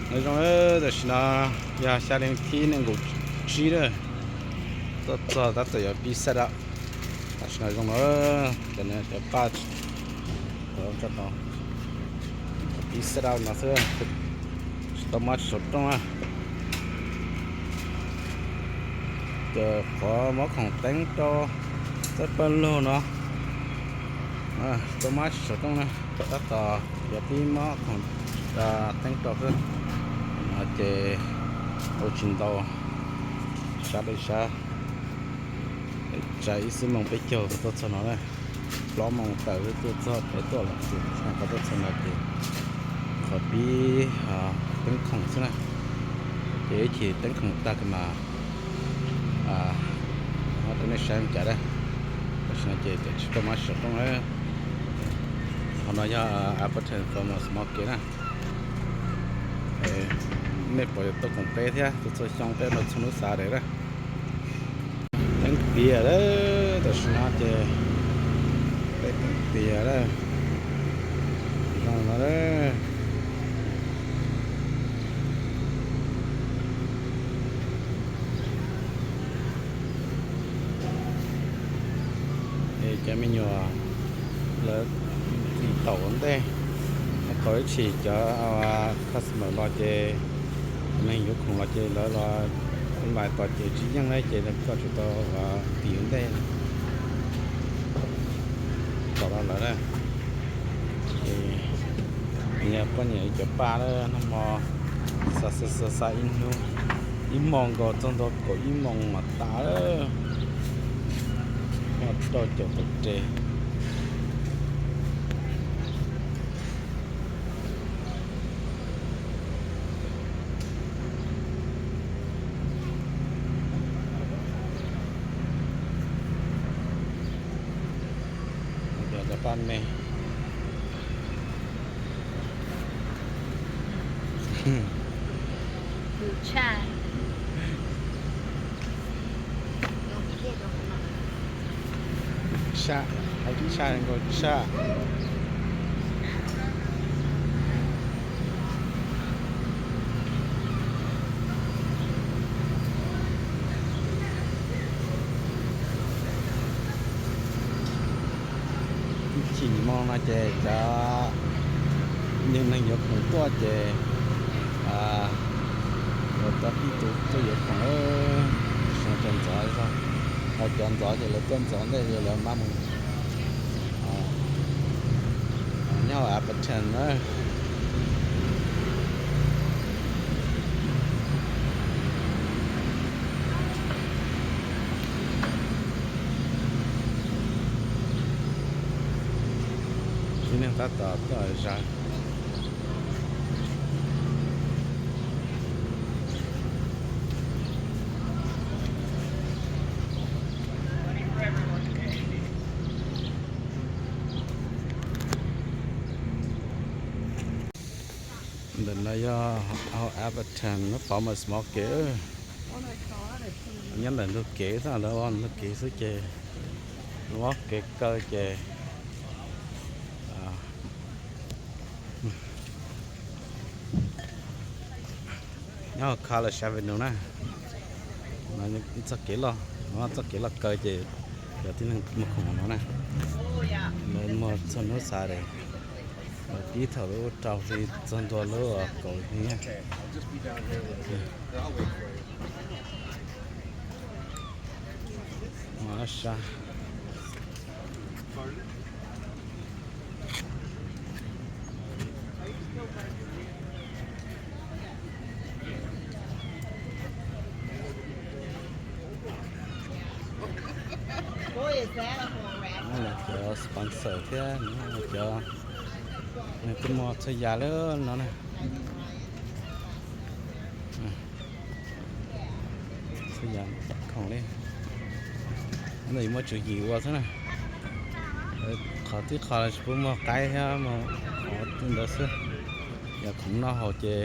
Nyob zoo, tam sim no yog xya leej thib nees nkaum tsib lawm, tuaj txog tab tom yuav pib set up. Tam sim no zoo no, cov, cov paj tso tau, pib set up no xwb, tsis tau muab tsis tau rooj na. Ces qhov muab khoom teeb rau txawb pawg lug no, tau muab tsis tau rooj na, tab tom yuav pib muab khoom teeb rau xwb. No ces ua tsis ntau, sab li sab, tsam ib xuab moos peb caug tuaj txog no na, plaub moos tawm tuaj txog peb tuaj lawm ces qhov tuaj txog no ces qhov pib teeb khoom xwb na, ces ib chim teeb khoom tag mas rau nej saib cas na. Tam sim no ces tsis tau muab tsis tau rooj na. Qhov no yog Appleton Farmers Market na. Nej pom yuav tuaj koom peb thiab, tuaj txhua xyoo peb mus txhua hnub Saturday na. Teeb tiag lawm, tam sim no ces peb teeb tiag lawm. Zoo no lawm. Es cov me nyuam lawv txim taum ua ntej, qhov ib chim cov customer los ces, neeg yuav khoom los ces lawv los, lais tos ces tsis yeej na ces koj tsum tau ua tim ua ntej. Tom no lawm na, ces yog poj niam cov paj na, nag hmo xa xa xa xa ib hnub, ib moos nkaus txog ntua kaum ib moos mas tas lawm, muaj rau caum tau res. Cov paj me. Tshaj, tshaj nkaus tshaj. Ib chim moos no ces cov neeg yuav khoom tuaj ces ua tau ib tug tuaj yuav khoom, sawv cov ntxov zog, ho cov ntxov ces lawv tuaj ntxov ntej ces lawv mam mus nyob hauv Appleton na. Tib neeg tab tom tuaj zaws. Ntawm no yog hauv Appleton Farmers Market. Nyob ntawm ntug kev xwb, lawv ua ntug kev xwb ces, ua kev kaw ces nyob hauv College Avenue na. Txoj kev loj, txoj kev loj kaw ces cov tib neeg muag khoom no na. Lawv muag txhua hnub Saturday, lawv pib thaum lub rau hli txog ntua lub kaum hli. Sa. Cov sponsor thiab cov nws twb muag txhua yam lawm no na. Txhua yam khoom li. Ntawm muaj tswv yim ua xwb na. Qhov tib qho tsis pub muag qaib thiab muag ntawd xwb. Yog khoom noj haus ces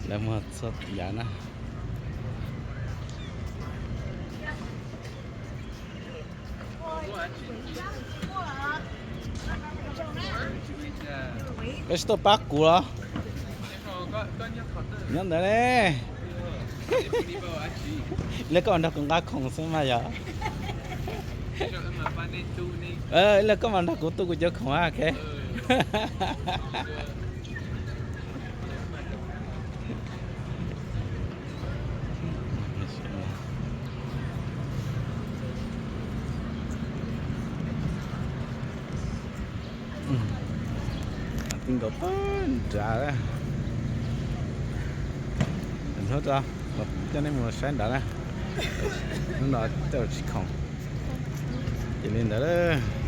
lawv muag txhua yam na. Peb tsis tuaj pab kuv los? Nyob ntawd ne. Ib leeg koj mas nrog kuv nqa khoom xwb mas yog. Ib leeg koj mas nrog kuv tu kuv cov khoom a, ok. Tij nkaus pab nrad, hnub no coj nej mus saib nrad na. Hnub no tej tsis khoom. Ces li ntawd.